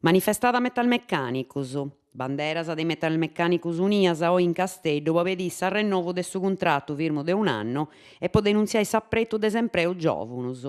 Manifestada metalmecànicus. Banderas de is metalmecànicus unias oi in Casteddu po pediri s'arrennovu de su cuntratu firmu de un'annu e po denuntziai s'apretu de s'empreu giòvunus.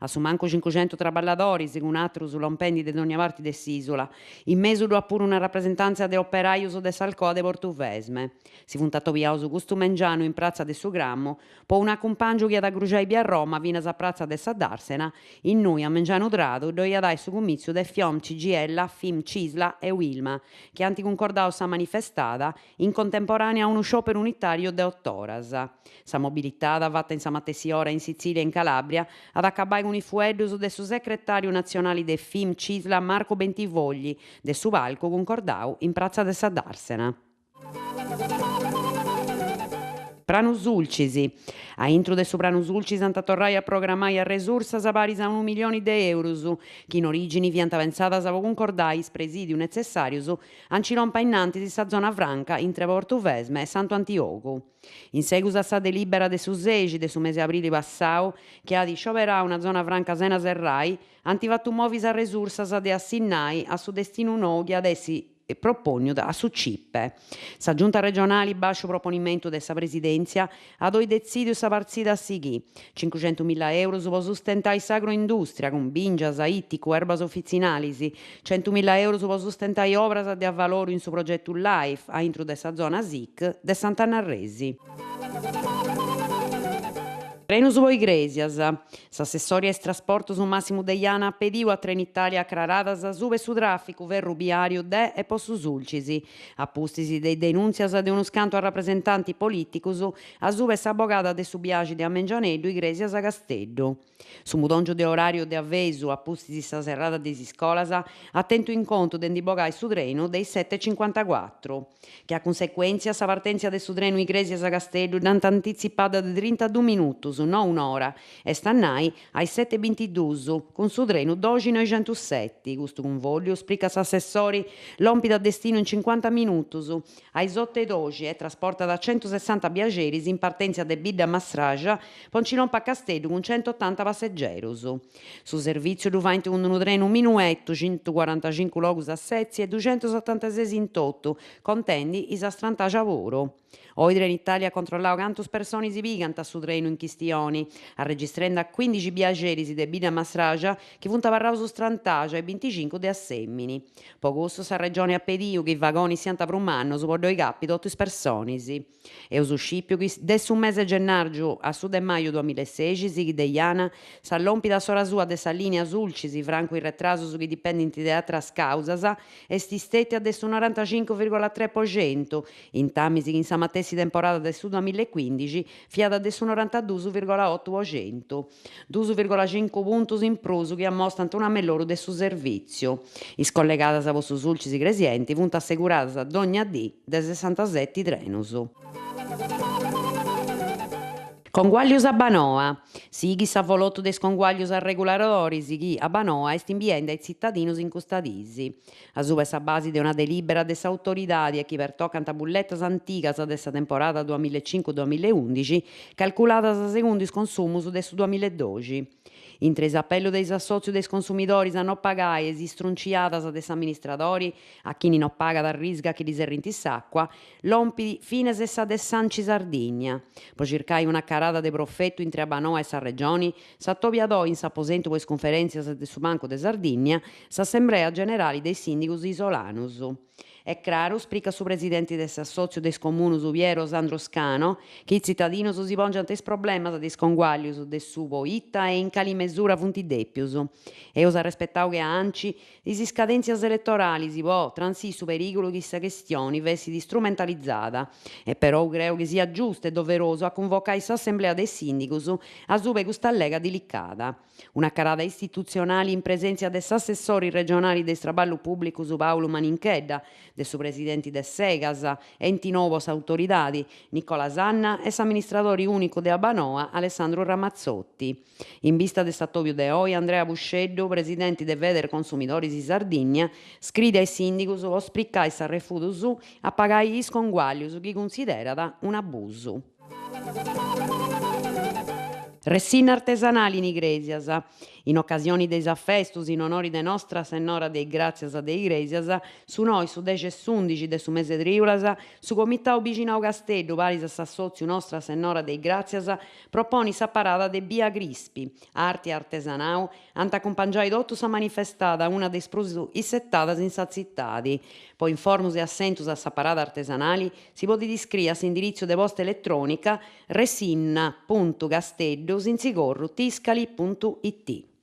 A su mancu cincuxentu traballadoris, cun atrus lompendi de dònnia parti de s'ìsula. In mesu ddu at puru una rapresentàntzia de operajus de s'Alcoa de Portuvesme. Si funt atobiaus custu mengianu in pratza de su Cramu po un'acumpàngiu chi at a gruxai bia Roma finas a pratza de sa Dàrsena, innui a mengianu tradu ddoi at ai su cumìtziu de Fiom CGIL, Fim Cisl e Uilma, chi ant cuncordau sa manifestada in contemporànea a unu sciòperu unitàriu de ot'oras. Sa mobilitada, fata in sa matessi ora in Sitzìlia e in Calàbria, at a acabai cun is fueddus de su secretàriu natzionali de Fim Cisl Marco Bentivogli de su palcu cuncordau in pratza de sa Dàrsena. Pranu Sulcis. A intru de su Pranu Sulcis ant a torrai a programai arresursas paris a unu milioni de eurus, chi in orìgini fiant pentzadas po cuncordai is presìdius netzessàrius a nci lompi ainnantis sa zona franca intre Portuvesme e Santu Antiogu. In segus a sa delìbera de su sexi de su mesi abrili passau, chi at scioberau una zona franca sena serrai, ant fatu movi is arresursas de assinnai a su destinu nou chi at essi propònniu a su Cipe. Sa Giunta regionali, bàsciu proponimentu de sa Presidèntzia, at oi detzìdiu sa partzida a sighì, cincuxentumilla eurus po sustentai s'agroindùstria cun bìngias, ìticu, erbas ofitzinalis, centumilla eurus po sustentai obras de avaloru in su progetu Life a intru de sa zona SIC de Sant'Anna Arresi. Trenus po Igrèsias. S'assessori a is trasportus Massimu Deiana at pediu a Trenitalia acraradas asuba 'e su tràficu ferrubiàriu de e po su Sulcis, a pustis de is denùntzias de unus cantu arrapresentantis polìticus asuba 'e sa bogada de su biaxi de a mengianeddu Igrèsias-Casteddu. Su mudòngiu de oràriu de avesu, a pustis sa serrada de is iscolas, at tentu in contu de ndi bogai su trenu de is sete e cincuantacuatru. Che a cunsecuèntzia sa partèntzia de su trenu Igrèsias-Casteddu dd'ant antitzipada de trintadus minutus, no un'ora, est a nai a is sete e bintidus, cun su trenu doxi noixentusseti. Custu cunvòlliu, spricat s'assessori, lompit a destinu in cincuanta minutus, a is otu e doxi e trasportat centusessanta biaxeris in partèntzia de Bidda Massraxa po nci lompi a Casteddu cun centotanta passegerus. Su servìtziu ddu faint cun unu trenu Minuetu, centucuarantacincu logus a setzi e duxentusotantases in totu, contendi is a strantaxa puru. Oi Trenitalia at controllau cantus personis pigant a su trenu in chistioni, arregistrendi a cuindixi biaxeris de Bidda Massraxa chi funt abarraus strantaxa e binticincu de Assèmini. Po cussu sa Regioni at pediu chi is vagonis siant prus mannus po ddoi capi totu is personis. Eus scìpiu chi de su mese gennàrgiu a su de maju duamillaesexi, sighit Deiana, sa lòmpida a s'ora sua de sa lìnia Sulcis, francu is retrasus chi dipendint de atras càusas, est istètia de su norantacincu virgola tre po centu, intamis chi in sa matessi temporada de su duamillaecuindixi fiat de su norantadus virgola otu po centu. Dus virgola cincu puntus in prus chi ammostant un'amelloru de su servìtziu. Is collegadas po su Sulcis Igresienti funt asseguradas dònnia dì de sessantaseti trenus. Conguàllius Abbanoa. Sighit s'avolotu de is conguàllius arreguladoris chi Abbanoa est imbiendi a is tzitadinus in custa dis. Asuba 'e sa basi de una delìbera de s'autoridadi e chi pertocant bulletas antigas de sa temporada duamillaecincu duamillaeundixi, calculadas segundu is consumus de su duamillaedoxi. Intre is apellus de is assòtzius de is consumidoris a no pagai e is istrunciadas de s'amministradori a chini no pagat arriscat chi ddi serrint s'àcua, Lompit finas sa de s'Anci Sardigna. Po circai una acarada de profetu intre Abbanoa e sa Regioni, s'atobiat oi in s'aposentu po is cunferèntzias de su Bancu de Sardìnnia s'Assembrea Generali de is sìndigus isolanus. Est craru, spricat su presidenti de s'Assòtziu de is Comunus Piero Sandro Scano, chi is tzitadinus si pòngiant is problemas de is conguàllius de su poita e in cali mesura funt dèpius. Eus arrespetau che a Anci Is iscadèntzias eletoralis po transì su perìgulu chi sa chistioni fessit istrumentalizada e perou creu chi siat giustu e doverosu a cunvocai s'assemblea de is sìndigus asuba 'e custa allega dilicada. Un'acarada istitutzionali in presèntzia de s'assessori regionali de is Traballus Pùblicus Pàulu Maninchedda, de su presidenti de s'Egas, enti nou po s'autoridadi, Nicola Sanna e s'amministradori ùnicu de Abbanoa Alessandru Ramazzotti. In bista de s'atòbiu de oi, Andrea Pusceddu, presidenti de Federconsumidoris Sardìnnia, scriit a is sìndigus po spricai s'arrefudu suu a pagai is conguàllius chi cunsiderat un'abusu. Ressinna artesanali in Igrèsias. In ocasioni de is afestus in onori de Nostra Sennora de is Gràtzias de Igrèsias, su noi, su dexi e s'ùndixi de su mese trìulas, su Comitau Bixinau Casteddu paris a s'assòtziu Nostra Sennora de is Gràtzias proponit sa parada de bia Crispi. Arti e artesanau ant a acumpangiai totu sa manifestada, una de is prus isetadas in sa tzitadi. Po informus e assentus a sa parada artesanali si podit iscrii a s'indiritzu de posta eletrònica resinna puntu casteddu sintzigorru tiscali puntu it.